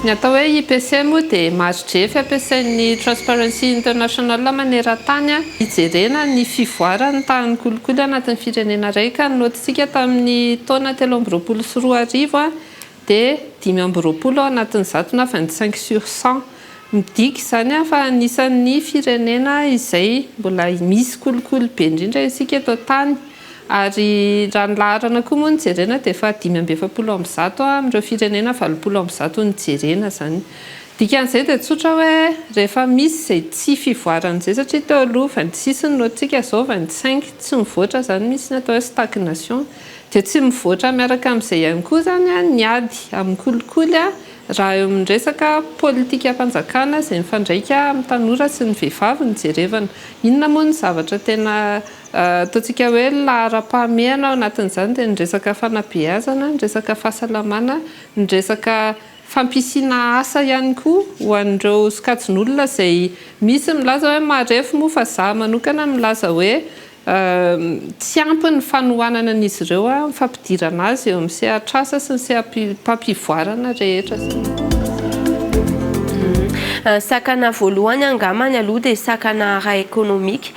Ny atao hoe IPC moa dia mari-drefy ampiasain'ny Transparency International maneran-tany hijerena ny fivoaran'ny tahan'ny kolikoly anatin'ny firenena iray ka ny naotintsika tamin'ny taona 2023 dia 25 ao anatin'ny 100 na 25 sur 100. Midika izany fa anisan'ny firenena izay mbola misy kolikoly be indrindra isika eto an-tany. Ary raha ny laharana koa moa no jerena dia efa 145 amin'ireo firenena 180 nojerena izany. Dikan'izay dia tsotra hoe rehefa misy izay tsy fivoarana izay satria teo aloha 26 ny naotintsika izao 25, tsy mivoatra izany misy ny atao hoe stagnation. Dia tsy mivoatra miaraka amin'izay ihany koa izany ny ady amin'ny kolikoly raha eo amin'ny resaka politikam-panjakana izay mifandraika amin'ny tanora sy ny vehivavy no jerevana. Inona moa ny zavatra tena Ataontsika hoe laharam-pahamehana ao anatin'izany dia ny resaka fanabeazana, ny resaka fahasalamana, ny resaka fampisiana asa ihany koa ho an'ireo sokajin'olona izay misy milaza hoe marefo moa fa za manokana milaza hoe tsy ampy ny fanohanana an'izy ireo amin'ny fampidirana azy eo amin'ny sehatr'asa sy ny seha-pampivoarana rehetra. Sakana voalohany angambany aloha dia sakana ara-ekonomika.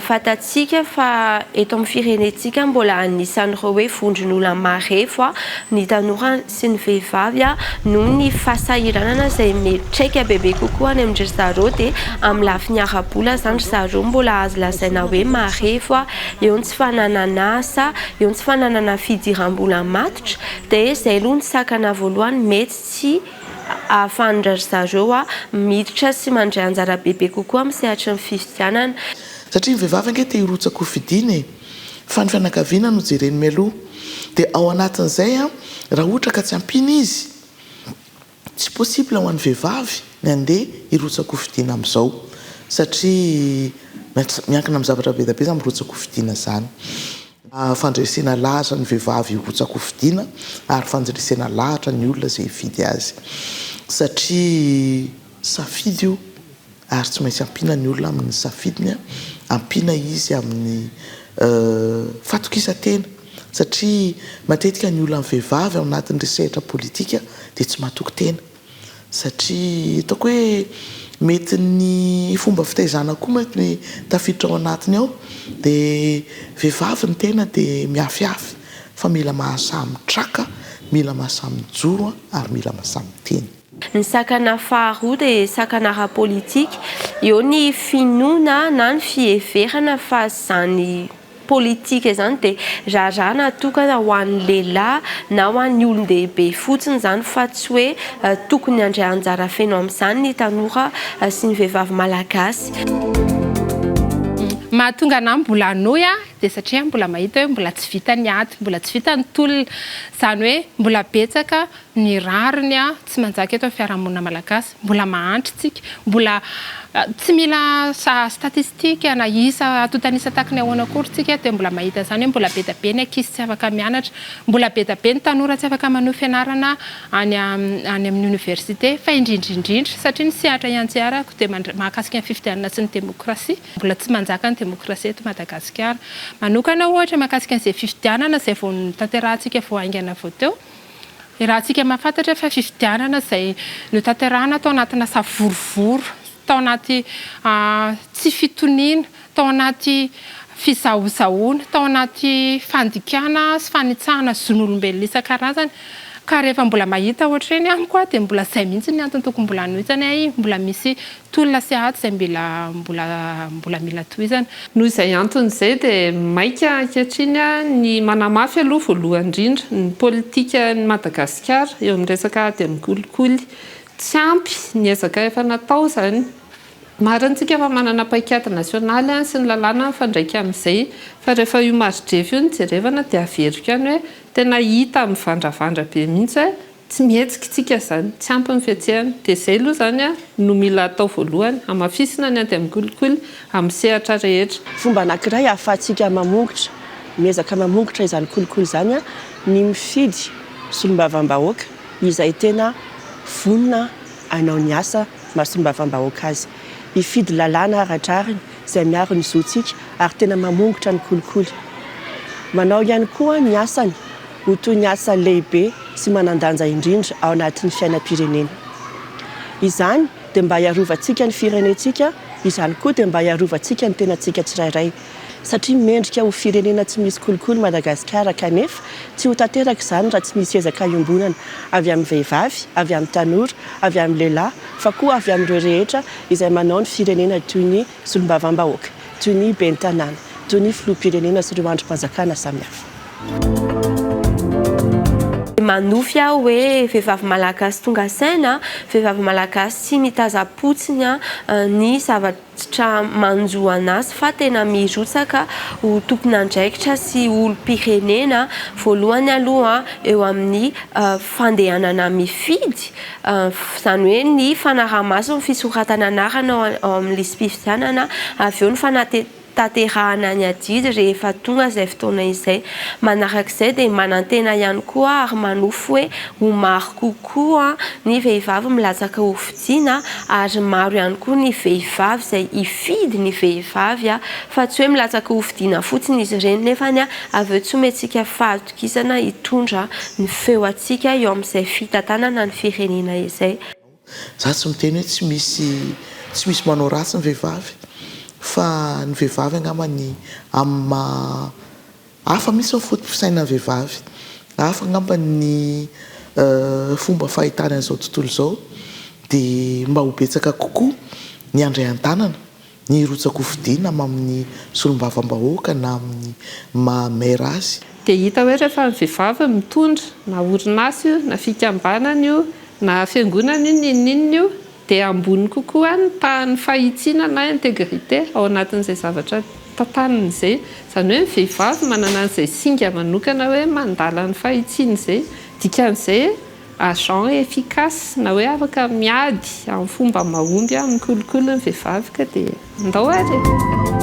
Fantatsika fa eto amin'ny firenentsika mbola anisan'ireo hoe vondron'olona marefo ny tanora sy ny vehivavy noho ny fahasahiranana izay miantraika bebe kokoa any amin-dry zareo dia amin'ny lafiny ara-bola izany ry zareo mbola azo lazaina hoe marefo, eo ny tsy fananana asa, eo ny tsy fananana fidiram-bola matotra dia izay aloha ny sakana voalohany mety tsy ahafahan-dry zareo miditra sy mandray anjara bebe kokoa amin'ny sehatry ny fifidianana. Satria ny vehivavy ange te hirotsaka ho fidiana e! Fa ny fianakaviana no jereny mialoha. Dia ao anatin'izay an, raha ohatra ka tsy ampiana izy, tsy possible ho an'ny vehivavy ny handeha hirotsaka ho fidiana amin'izao. Satria miankina amin'ny zavatra be dia be izany mirotsaka ho fidiana izany. Fandresena lahatra ny vehivavy hirotsa-kofidina ary fandresena lahatra ny olona izay hifidy azy. Satria safidy io ary tsy maintsy ampiana ny olona amin'ny safidiny, ampiana izy amin'ny fatokisan-tena. Satria matetika ny olona vehivavy ao anatin'ireo sehatra politika dia tsy matoky tena. Satria ataoko hoe mety ny fomba fitaizana koa mety tafiditra ao anatiny ao dia vehivavy ny tena dia miafiafy fa mila mahasahy mitraka, mila mahasahy mijoro ary mila mahasahy miteny. Ny sakana faharoa dia sakana ara-politika, eo ny finoana na ny fiheverana fa izany politika izany dia raharaha natokana ho an'ny lehilahy na ho an'ny olon-dehibe fotsiny izany fa tsy hoe tokony handray anjara feno amin'izany ny tanora sy ny vehivavy malagasy. Mahatonga anah mbola hanohy dia satria mbola mahita hoe mbola tsy vita ny ady, mbola tsy vita ny tolona. Izany hoe mbola betsaka ny rariny tsy manjaka eto amin'ny fiarahamonina malagasy. Mbola mahantra isika, mbola tsy mila statistique na isa antontan'isa tahaky ny ahoana akory isika dia mbola mahita izany hoe mbola be dia be ny ankizy tsy afaka mianatra, mbola be dia be ny tanora tsy afaka manohy fianarana any any amin'ny oniversite fa indrindra indrindra satria ny sehatra iantseharako dia mahakasika ny fifidianana sy ny demokrasia, mbola tsy manjaka ny demokrasia eto Madagasikara. Manokana ohatra mahakasika an'izay fifidianana izay vao notanterahantsika vao haingana vao teo, Iarahantsika mahafantatra fa fifidianana izay notanterahina tao anatina savorovoro, tao anaty tsy fitoniana, tao anaty fizahozahoana, tao anaty fandikana sy fanitsahana zon'olombelona isan-karazany. Ka rehefa mbola mahita ohatr'ireny amiko dia mbola izay mihitsy ny antony tokony mbola hanohizana ahy, mbola misy Tolona sy ady izay mbola mbola mbola mila tohizana. Noho izay antony izay dia maika ankehitriny ny manamafy aloha voalohany indrindra ny politikan'i Madagasikara eo amin'ny resaka ady amin'ny kolikoly. Tsy ampy ny ezaka efa natao izany. Marina isika fa manana paikady nasionaly sy ny lalàna mifandraika amin'izay fa rehefa io mari-drefy io no jerevana dia averiko ihany hoe tena hita mivandravandra be mihitsy hoe Tsy mihetsika tsika zany, tsy ampy ny fihetsehana. Dia izay aloha izany no mila atao voalohany, hamafisina ny ady amin'ny kolikoly amin'ny sehatra rehetra. Fomba anankiray ahafahantsika mamongotra, miezaka mamongotra izany kolikoly izany ny mifidy solombavambahoaka izay tena vonona hanao ny asa maha solombavambahoaka azy. Hifidy lalàna ara-drariny izay miaro ny zontsika ary tena mamongotra ny kolikoly. Manao ihany koa ny asany ho toy ny asa lehibe sy manan-danja indrindra ao anatin'ny fiainam-pirenena. Izany dia mba hiarovantsika ny firenentsika, izany koa dia mba hiarovantsika ny tenantsika tsirairay. Satria mendrika ho firenena tsy misy kolikoly Madagasikara kanefa tsy ho tanteraka izany raha tsy misy ezaka iombonana avy amin'ny vehivavy, avy amin'ny tanora, avy amin'ny lehilahy fa koa avy amin'ireo rehetra izay manao ny firenena toy ny solombavambahoaka, toy ny ben'ny tanàna, toy ny filoham-pirenena sy ireo andrim-panjakana samihafa. Manofy aho hoe vehivavy malagasy tonga saina, vehivavy malagasy tsy mitazam-potsiny ny zavatra manjo an'azy fa tena mirotsaka ho tompon'andraikitra sy olom-pirenena voalohany aloha eo amin'ny fandehanana mifidy, izany hoe ny fanaraha-maso ny fisoratana anarana ao amin'ny lisi-pifidianana, avy eo ny fanatanterahana ny adidy rehefa tonga izay fotoana izay. Manarak'izay dia manantena ihany koa ary manofy hoe ho maro kokoa ny vehivavy milatsaka ho fidiana ary maro ihany koa ny vehivavy izay hifidy ny vehivavy fa tsy hoe milatsaka ho fidiana fotsiny izy ireny nefany avy eo tsy omentsika fahatokisana hitondra ny feo antsika eo amin'izay fitantanana ny firenena izay. Za tsy miteny hoe tsy misy tsy misy manao ratsy ny vehivavy fa ny vehivavy angamba ny amin'ny maha hafa mihitsy ny foto-pisainan'ny vehivavy, hafa angamba ny fomba fahitany an'izao tontolo izao dia mba ho betsaka kokoa ny handray an-tanana ny hirotsak'hofidiana amin'ny solombavambahoaka na amin'ny maha maire azy. Dia hita hoe rehefa ny vehivavy mitondra, na orinasa io, na fikambanana io, na fiangonana io, n'inon'inona io, dia ambony kokoa ny tahan'ny fahitsiana na intégrité ao anatin'izay zavatra tantaniny izay. Izany hoe ny vehivavy manana an'izay singa manokana hoe mandala ny fahitsiana izay. Dikan'izay, agent efficace na hoe afaka miady amin'ny fomba mahomby amin'ny kolikoly ny vehivavy ka dia ndao ary e!